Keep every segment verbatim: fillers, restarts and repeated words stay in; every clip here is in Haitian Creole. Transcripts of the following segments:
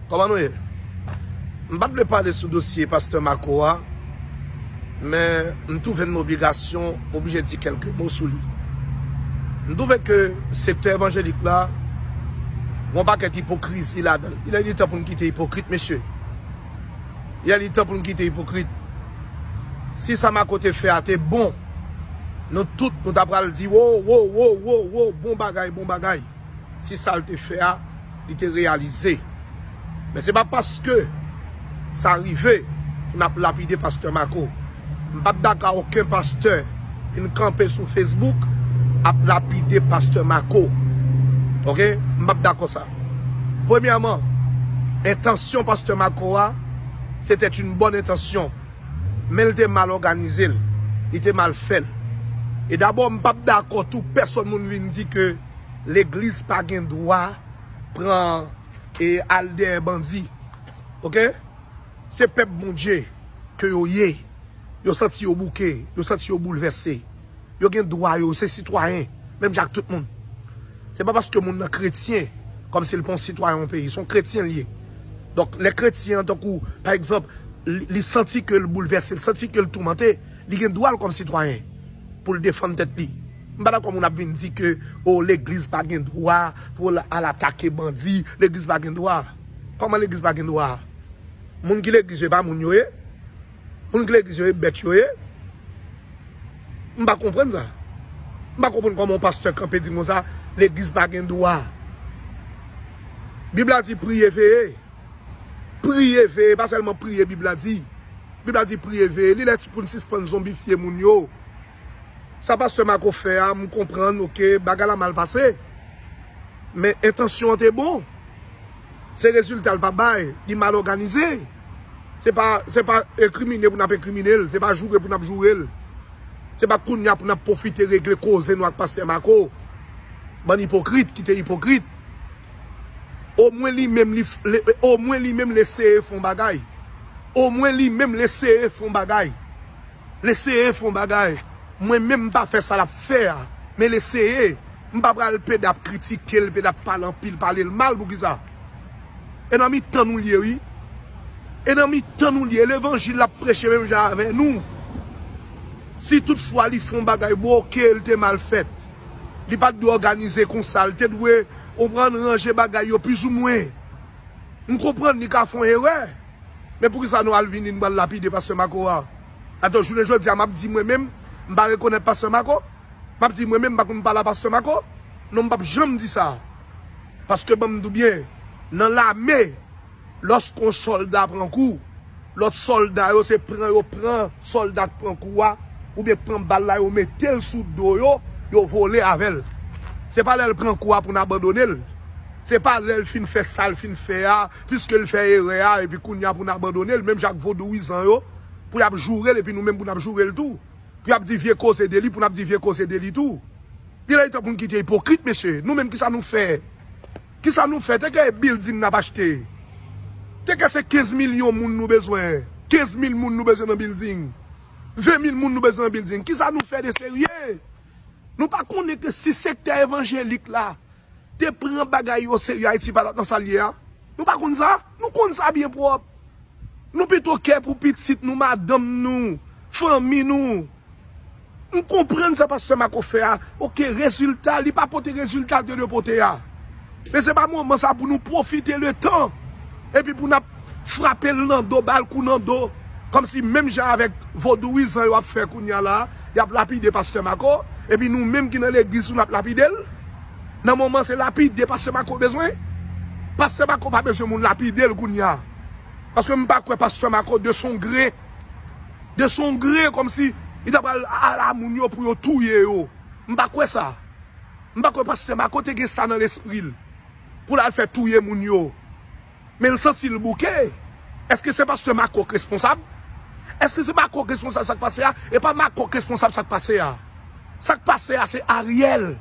Kòman nou ye? M pa t vle pale sou dosye pastè Marco a, men m twouve m nan obligasyon, m oblije di kèlke mo sou li. M twouve ke sektè evanjelik la, gen yon pakèt ipokrizi ladan l. Ilè li tan pou n kite ipokrit, mesye. Ilè li tan pou n kite ipokrit. Si sa Marco te fè a te bon, nou tout, nou ta pral di, wo, wo, wo, wo, wo, bon bagay, bon bagay. Si sa l te fè a, li te reyalize. Men se pa paske sa rive pou n ap lapide pastè Marco. M p ap dakò okenn pastè vin kanpe sou Facebook ap lapide pastè Marco. Oke? M p ap dakò sa. Premyèman, entansyon pastè Marco a, se te yon bòn entansyon. Men l te mal òganize l. Li te mal fè l. E dabò, m p ap dakò tou pèsonn moun vin di ke legliz pa gen dwa pran e al dèyè bandi. Oke? Se pèp Bondye ke yo ye. Yo santi yo bouke, yo santi yo boulvèse. Yo gen dwa yo, se sitwayen, menm jan ak tout moun. Se pa paske moun nan kretyen, kòmsi l pa yon sitwayen yon peyi, se yon kretyen l ye. Donk, lè kretyen an, tankou, pa egzanp, li, li santi ke l boulvèse, l santi ke l toumante, li gen dwa l kòm sitwayen pou l defann tèt li. M pa dakò moun ap vin di ke, o, legliz pa gen dwa pou l al atake bandi, legliz pa gen dwa. Kòman legliz pa gen dwa? Moun ki legliz yo, e pa moun yo ye? Moun ki legliz yo, e bèt yo ye? M pa konprann sa. M pa konprann kòman yon pastè kanpe di konsa, legliz pa gen dwa. Bib la di priye, veye. Priye, veye, pa sèlman priye, Bib la di. Bib la di priye, veye. Li lè pou n sispann zonbifye moun yo. Sa pastè Marco fè a, m konprann, oke, bagay la mal pase. Men entansyon an te bon. Se rezilta l pa bay, li mal òganize. Se pa, se pa enkrimine pou n ap enkrimine l, se pa joure pou n ap joure l. Se pa kounye a pou n ap pwofite regle koze nou ak pastè Marco. Bann ipokrit ki te ipokrit. Omwen li menm li, f- le- omwen li menm l eseye fè yon bagay. Omwen li menm l eseye fè yon bagay. L eseye fè yon bagay. Mwen menm m pa fè sa l ap fè a. Men l eseye. M pa pral pede ap kritike l, pede ap pale anpil, pale l mal pou kisa? E nan mitan nou l ye wi. E nan mitan nou l ye. Levanjil l ap preche menm jan avè nou. Si toutfwa li fè yon bagay bwoke, l te mal fèt. Li pa t dwe òganize konsa. L te dwe, ou konprann, ranje bagay yo plizoumwen. M konprann li ka fè yon erè. Men poukisa nou al vini nou pral lapide pastè Marco a? Atò, jounen jodi a, m ap di mwen menm, m pa rekonèt pastè Marco? M ap di mwen menm, m pa konn pale a pastè Marco? Non, m p ap janm di sa. Paske ban m di w byen, nan lame, lòske yon sòlda pran kou, lòt sòlda yo se pran yo pran sòlda k pran kou a, oubyen k pran bal la, yo mete l sou do yo, yo vole avè l. Se pa lè l pran kou a pou n abandone l. Se pa lè l fin fè sa l fin fè a, piske l fè erè a, epi kounye a pou n abandone l, menm jan ak vodouyizan yo, pou y ap joure l, epi nou menm pou n ap joure l tou. Pou y ap di vye koze de li, pou n ap di vye koze de li tou. Li lè li tan pou n kite ipokrit, mesye. Nou menm, kisa nou fè? Kisa nou fè? Te ke bilding n ap achte? Te ke se kenz milyon moun nou bezwen? Kenz mil moun nou bezwen nan bilding? Ven mil moun nou bezwen nan bilding? Kisa nou fè de serye? Nou pa konnen ke si sektè evanjelik la te pran bagay yo serye, Ayiti pa t ap nan sa l ye a? Nou pa konn sa? Nou konn sa byen pwòp. Nou pito kè pou pitit nou, madanm nou, fanmi nou. M konprann sa pastè Marco fè a. Oke, rezilta, li pa pote rezilta l te dwe pote a. Men se pa moman sa pou nou pwofite letan. Epi pou n ap frape l nan do, ba l kou nan do. Kòmsi menm jan avèk vodouyizan yo ap fè kounye a la, y ap lapide pastè Marco. Epi nou menm ki nan legliz, nou ap lapide l. Nan moman se lapide pastè Marco bezwen. Pastè Marco pa bezwen moun lapide l kounye a. Paske m pa kwè pastè Marco de son gré. De son gré, kòmsi li ta pral ala moun yo pou yo touye yo. M pa kwè sa. M pa kwè pastè Marco te gen sa nan lespri l. Pou l al fè touye moun yo. Men l santi l bouke. Èske se pastè Marco k responsab? Èske se Marco k responsab sa k pase a? E pa Marco k responsab sa k pase a. Sa k pase a se Ariel.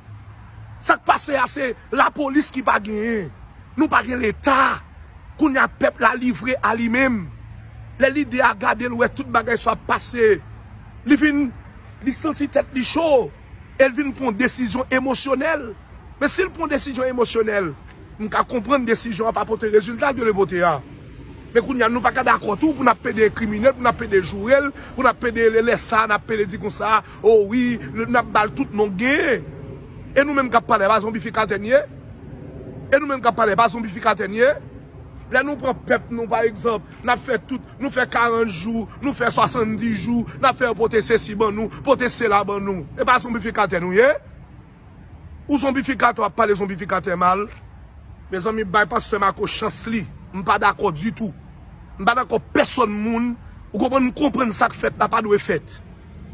Sa k pase a se lapolis ki pa genyen. Nou pa gen leta. Kounye a pèp la livre a li menm. Lè lidè a gade l wè tout bagay sa ap pase, li vin, li santi tèt li cho. E l vin pran desizyon emosyonèl. Men si l pran desizyon emosyonèl, M ka konprann desizyon an pa pote rezilta ke l pote a. Men kounye a, nou pa ka dakò tou pou n ap pede kriminèl, pou n ap pede joure l, pou n ap pede lè, lè sa, n ap pede di konsa, o wi, n ap ba l tout non k genyen. E nou menm k ap pale, pa zonbifikatè n ye? E nou menm k ap pale, pa zonbifikatè n ye? Lè nou pran pèp nou, pa egzanp, n ap fè tout, nou fè karant jou, nou fè swasanndis jou, n ap fè yo pote sesi ban nou, pote sela ban nou. E pa zonbifikatè nou ye? Ou zonbifikatè, w ap pale zonbifikatè mal. Mezanmi, bay pastè Marco chans li. M pa dakò ditou. M pa dakò pèsonn moun. Ou konprann, m konprann sa k fèt la pa dwe fèt.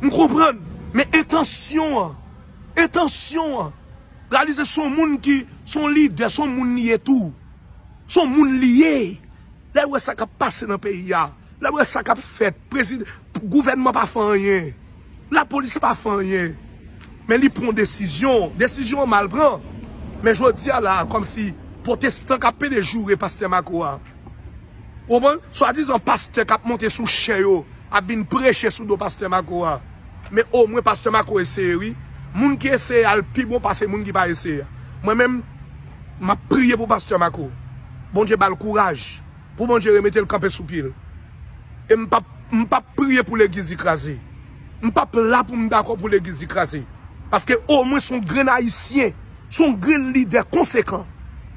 M konprann. Men entansyon an. Entansyon an. Realize se yon moun ki, se yon lidè, se yon moun li ye tou. Se yon moun li ye. Lè l wè sa k ap pase nan peyi a, lè l wè sa k ap fèt, prezidan, gouvènman pa fè anyen, lapolis pa fè anyen. Men li pran desizyon, desizyon an mal pran. Men jodi a la, kòmsi pwotestan k ap pede joure pastè Marco a. Ou konprann? Swadizan pastè k ap monte sou chè yo, ap vin preche sou do pastè Marco a. Men omwen pastè Marco eseye wi. Moun ki eseye al pi bon pase moun ki pa eseye a. Mwen menm, m ap priye pou pastè Marco. Bondye ba l kouraj. Pou Bondye remete l kanpe sou pye l. E m p ap, m p ap priye pou legliz li kraze. M p ap la pou m dakò pou legliz li kraze. Paske omwen se yon grenn ayisyen, se yon grenn lidè konsekan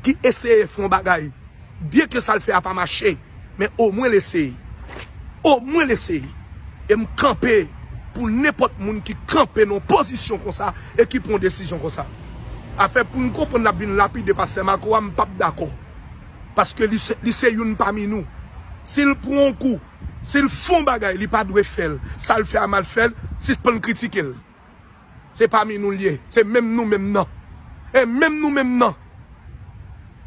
ki eseye fè yon bagay. Byen ke sa l fè a pa mache, men omwen l eseye. Omwen l eseye. E m kanpe pou nenpòt moun ki kanpe nan yon pozisyon konsa e ki pran yon desizyon konsa. Afè pou n konprann l ap vin lapide pastè Marco a, m p ap dakò. Paske li se, li se youn pami nou. Si l pran yon kou, si l fè yon bagay, li pa dwe fè l. Sa l fè a mal fèt, sispann kritike l. Se pami nou l ye. Se menm nou menm nan. E menm nou menm nan.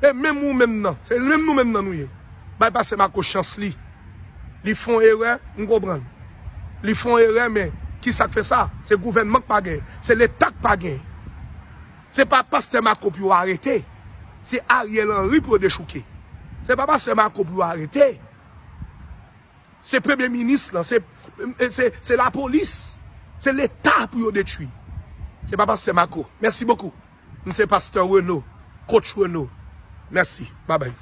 E menm ou menm nan. Se menm nou menm nan nou ye. Bay pastè Marco chans li. Li fè yon erè, m konprann. Li fè yon erè, men kisa k fè sa? Se gouvènman k pa gen. Se leta k pa gen. Se pa pastè Marco pou yo arete. Se Ariel Henry pou yo dechouke. Se pa pastè Marco pou yo arete. Se premye minis lan, se, se, se lapolis, se leta pou yo detwi. Se pa pastè Marco. Mèsi bokou. M se pastè Renaud, coach Renaud. Mèsi. Babay.